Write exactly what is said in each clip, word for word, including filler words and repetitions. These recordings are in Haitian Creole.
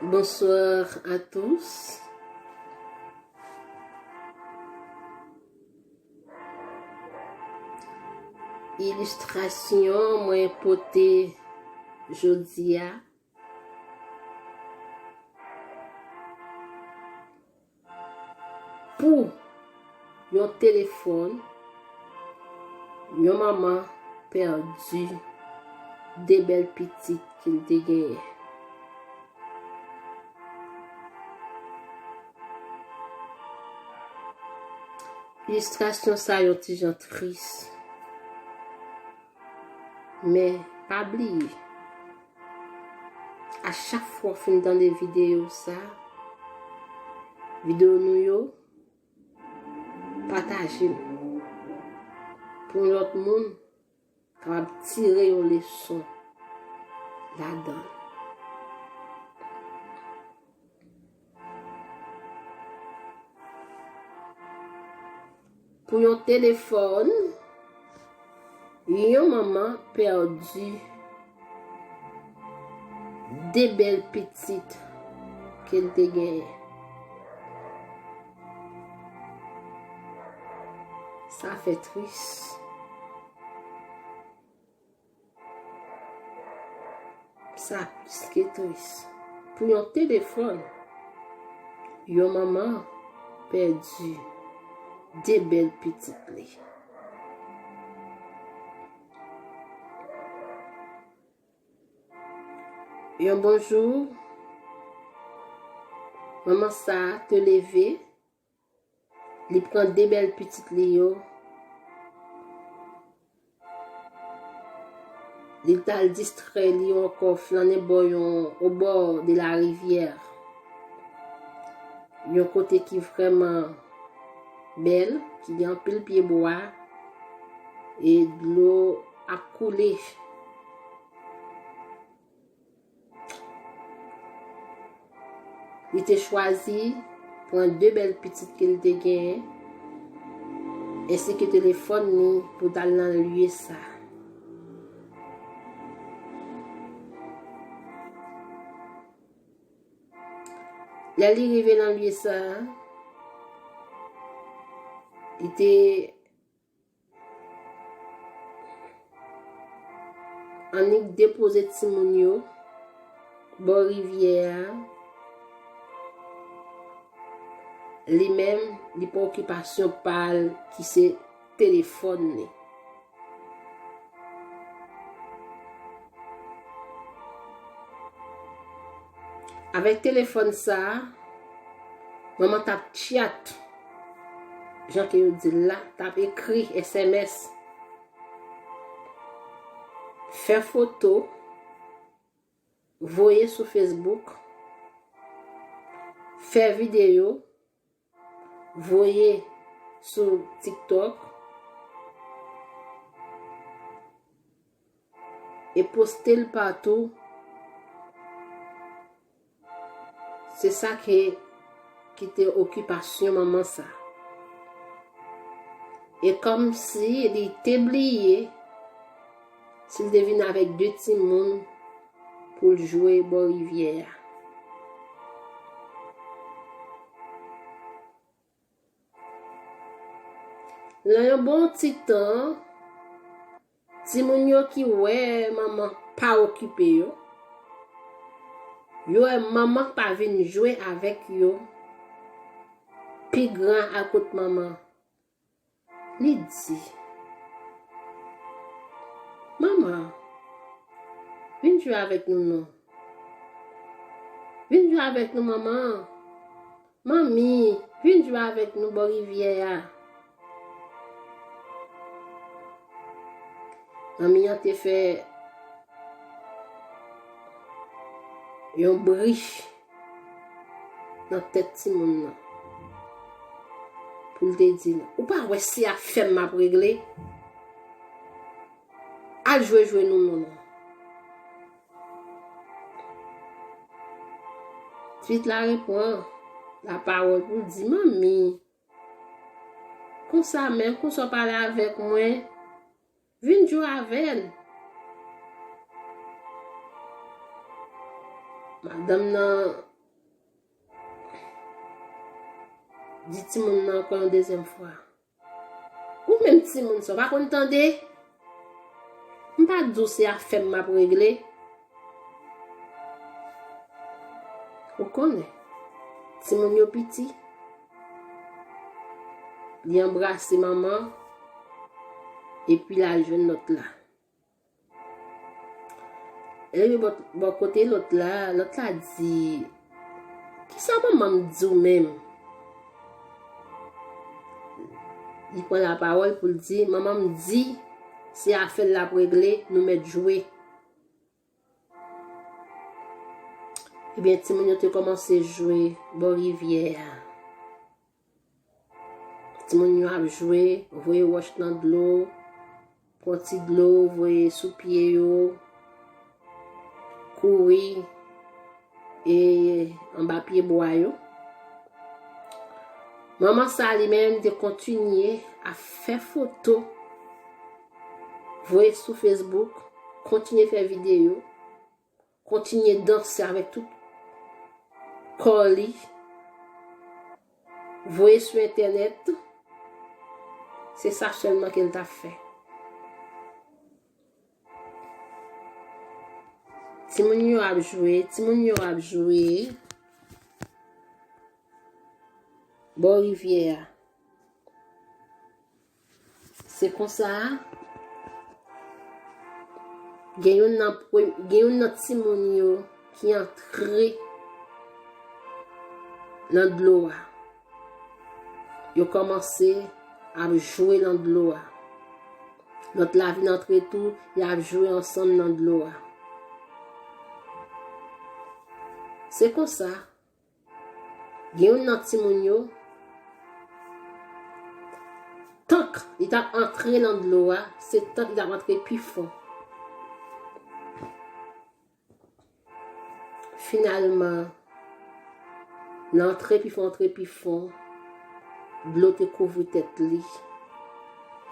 Bonsoir à tous. Ilistrasyon mwen pote jodi a pou yon telefòn, yon manman pèdi de bèl pitit ke l te genyen. Ilistrasyon sa yon ti jan tris. Men, pa bliye, a chak fwa w fin tande videyo sa, videyo nou yo, pataje l pou yon lòt moun kapab tire yon leson ladan l. Pou yon telefòn, yon manman pèdi de bèl pitit ke l te genyen. Sa fè tris. Sa plis ke tris. Pou yon telefòn, yon manman pèdi de bèl pitit li. Yon bon jou, manman sa a te leve, li pran de bèl pitit li yo, li t al distrè li ankò, flannen bò yon, au bord de la rivière. Yon kote ki vrèman bèl, ki gen anpil pye bwa, e dlo ap koule. Li te chwazi pran de bèl pitit ke l te genyen, ensi ke telefòn li pou l t al nan lye sa. Lè li rive nan lye sa, li te annik depoze timoun yo bò rivyè a. Li menm, li pran okipasyon pa l ki se telefòn li. Avèk telefòn sa a, manman t ap tchat, jan ke yo di l la, t ap ekri S M S, fè foto, voye sou Facebook, fè videyo, voye sou TikTok e poste l patou. Se sa ke, ki te okipasyon manman sa. E kòmsi li te bliye si l te vin avèk de timoun pou l jwe bò rivyè a. Nan yon bon ti tan, timoun yo ki wè manman pa okipe yo, yo wè manman pa vin jwe avèk yo, pi gran al kot manman. Li di, "Manman, vin jwe avèk nou non. Vin jwe avèk nou, manman. Manmi, vin jwe avèk nou bò rivyè a." Manmi an te fè yon bri nan tèt timoun nan pou l te di l, "Ou pa wè se afè m m ap regle? Al jwe jwe nou non." Pitit la repran lapawòl pou l di, "Manmi, konsa menm, konsa w pale avèk mwen, vin jwe avè n." Madanm nan Di timoun nan ankò yon dezyèm fwa. Ou menm timoun sa, w pa konn tande? M pa di w se afè m m ap regle? Ou konnen, timoun yo piti. Li anbrase manman, epi l al jwenn lòt la. Epi bò, bò kote lòt la, lòt la di, "Kisa manman m di w menm?" Li pran lapawòl pou l di, "Manman m di, se afè l l ap regle, nou mèt jwe." Ebyen, timoun yo te kòmanse jwe bò rivyè a. Timoun yo ap jwe, voye wòch nan dlo, pran ti dlo, voye sou pye yo, kouri, e anba pye bwa yo. Manman sa li menm te kontinye ap fè foto, voye sou Facebook, kontinye fè videyo, kontinye danse avèk tout kò li, voye sou entènèt. Se sa sèlman ke l t ap fè. Timoun yo ap jwe, timoun yo ap jwe bò rivyè a. Se konsa, gen youn nan pre-, gen youn nan timoun yo ki antre nan dlo a. Yo kòmanse ap jwe nan dlo a. Lòt la vin antre tou, y ap jwe ansanm nan dlo a. Se konsa, gen youn nan timoun yo, tank li t ap antre nan dlo a, se tank li t ap antre pi fon. Finalman, l antre pi fon, antre pi fon, dlo te kouvri tèt li,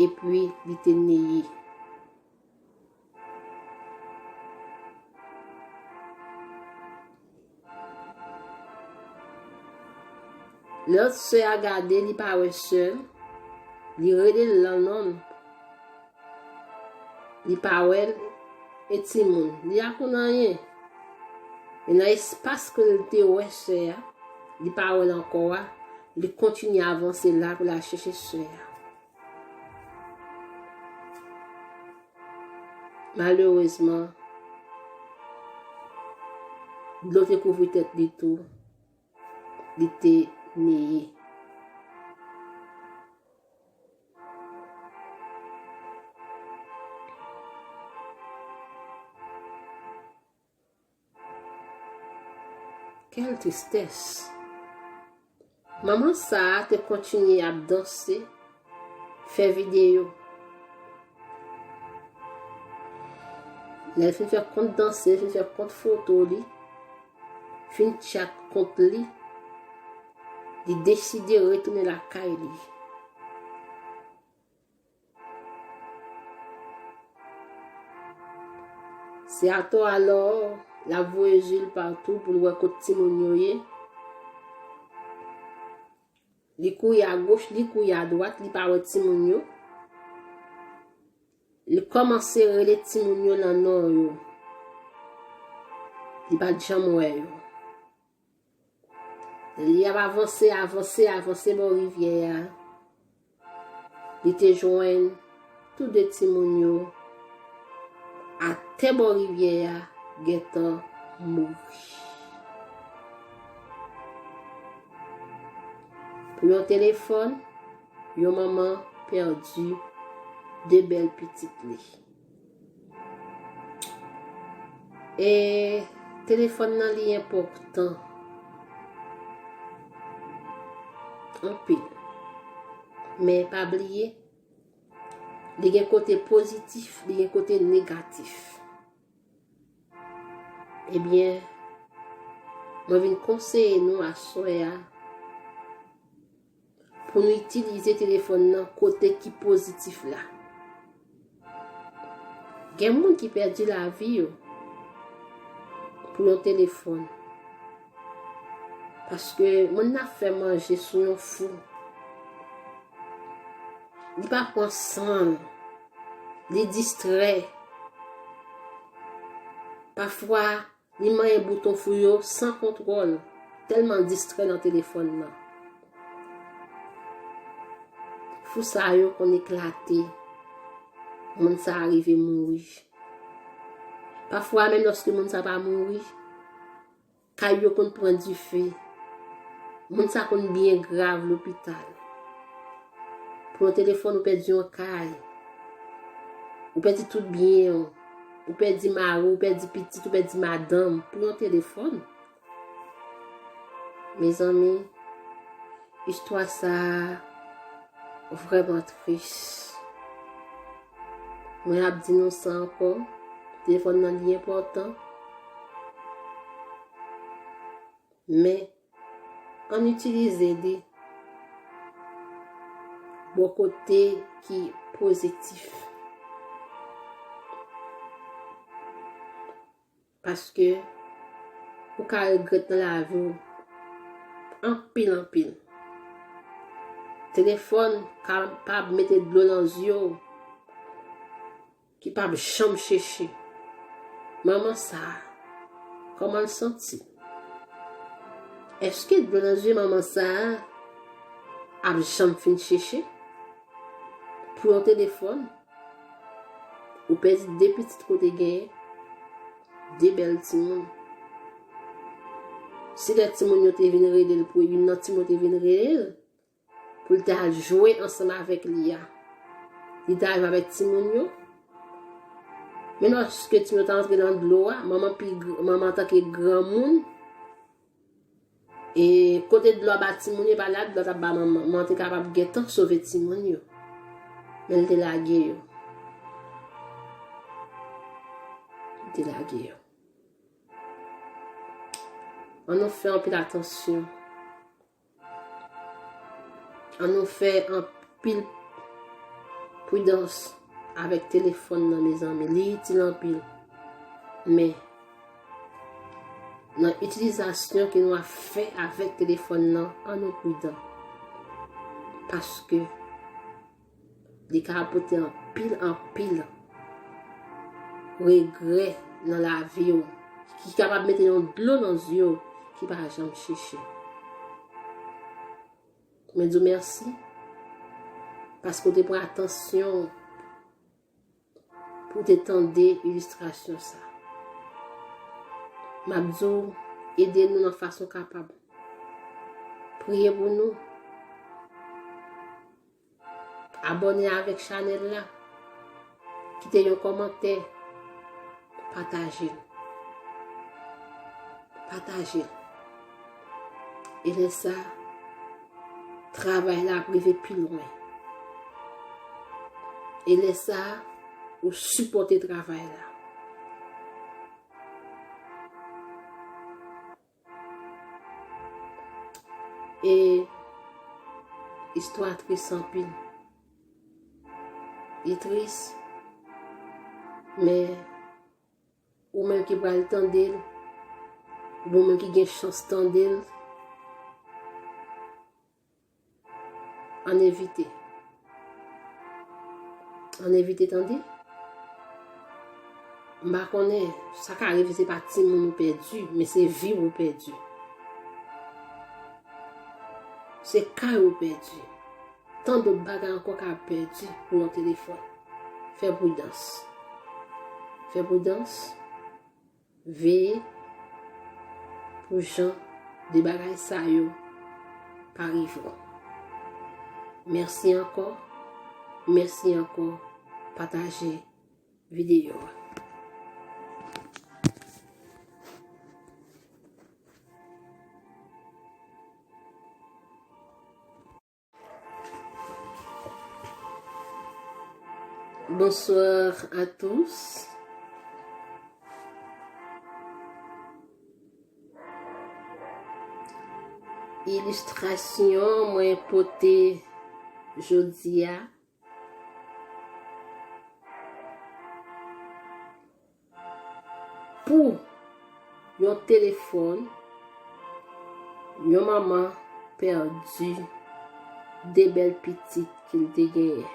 epi li te neye. Lè sè a gade, li pa wè sè l, li rele l nan non l. Li pa wè l, e timoun, li pa konn anyen. E nan espas ke l te wè sè a, li pa wè l ankò a, li kontinye avanse la pou l al chèche sè a. Malerezman, dlo te kouvri tèt li tou, li te neye. Quelle tristesse! Manman sa a te kontinye ap danse, fè videyo. Lè l fin fè kont danse, l fin fè kont foto li, fin tchat kont li, li deside retounen lakay li. Se atò alò l ap voye je l patou pou l wè kot timoun yo ye. Li kouri agoch, li kouri adwat, li pa wè timoun yo. Li kòmanse rele timoun yo nan non yo. Li pa t janm wè yo. Li ap avanse, avanse, avanse bò rivyè a. Li te jwenn tou de timoun yo atè bò rivyè a, gentan mouri. Pou yon telefòn, yon manman pèdi de bèl pitit li. E telefòn nan li enpòtan anpil. Men pa bliye, li gen kote pozitif, li gen kote negatif. Ebyen, mwen vin konseye nou aswè a pou nou itilize telefòn nan kote ki pozitif la. Gen moun ki pèdi lavi yo pou yon telefòn. Paske moun nan ap fè manje sou yon fou. Li pa pran san l. Li distrè. Pafwa, li manyen bouton fou yo san kontwòl, tèlman distrè nan telefòn nan. Fou sa yo konn eklate. Moun sa a rive mouri. Pafwa, menm lòske moun sa pa mouri, kay yo konn pran dife. Moun sa konn byen grav lopital. Pou yon telefòn, ou pèdi yon kay. Ou pèdi tout byen w. Ou pèdi mari, ou pèdi pitit, ou pèdi madanm. Pou yon telefòn. Mezanmi, istwa sa a vrèman tris. Mwen ap di nou sa ankò, telefòn nan li enpòtan. Men, ann itilize li bò kote ki pozitif. Paske ou ka regrèt nan lavi w anpil, anpil. Telefòn kapab mete dlo nan zye w ki p ap janm cheche. Manman sa a, kòman l santi? Èske dlo nan zye manman sa a ap janm fin cheche? Pou yon telefòn, ou pèdi de pitit ke w te genyen, de bèl timoun. Si lè timoun yo te vin rele l, pou youn nan timoun yo te vin rele l, pou l ta al jwe ansanm avèk li a, li ta al jwe avèk timoun yo. Men lòske timoun yo ta antre nan dlo a, manman pi gr-, manman antanke granmoun, e kote dlo a ba timoun yo, e pa la dlo a t ap ba manman. Manman te kapab gentan sove timoun yo. Men l te lage yo. Li te lage yo. Ann nou fè anpil atansyon. Ann nou fè anpil pridans avèk telefòn nan, mezanmi. Li itil anpil. Men, nan itilizasyon ke nou ap fè avèk telefòn nan, ann nou pridan. Paske li ka pote anpil, anpil regrè nan lavi w, ki kapab mete yon dlo nan zye w ki pa janm cheche. Mwen di w mèsi, paske w te pran atansyon w pou w te tande ilistrasyon sa. M ap di w, ede nou nan fason kapab. Priye pou nou. Abòne avèk chanèl la. Kite yon kòmantè. Pataje l. Pataje l. E lè sa, travay la ap rive pi lwen. E lè sa, ou sipòte travay la. E istwa tris anpil. Li tris, men ou menm ki pral tande l, oubyen ou menm ki gen chans tande l, ann evite. Ann evite, tande. M pa konnen, sa ka rive se pa timoun ou pèdi, men se vi w ou pèdi. Se kay ou pèdi. Tan dòt bagay ankò ka pèdi pou yon telefòn. Fè pridans. Fè pridans. Veye pou jan de bagay sa yo pa rive w. Mèsi ankò. Mèsi ankò. Pataje videyo a. Bonsoir à tous. Ilistrasyon mwen pote jodi a. Pou yon telefòn, yon manman pèdi de bèl pitit ke l te genyen.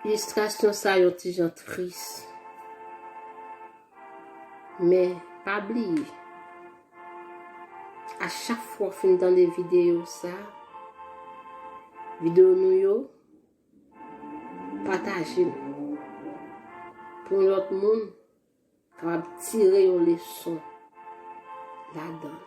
Ilistrasyon sa yon ti jan tris. Men, pa bliye, a chak fwa w fin tande videyo sa, videyo nou yo, pataje l pou yon lòt moun kapab tire yon leson ladan l.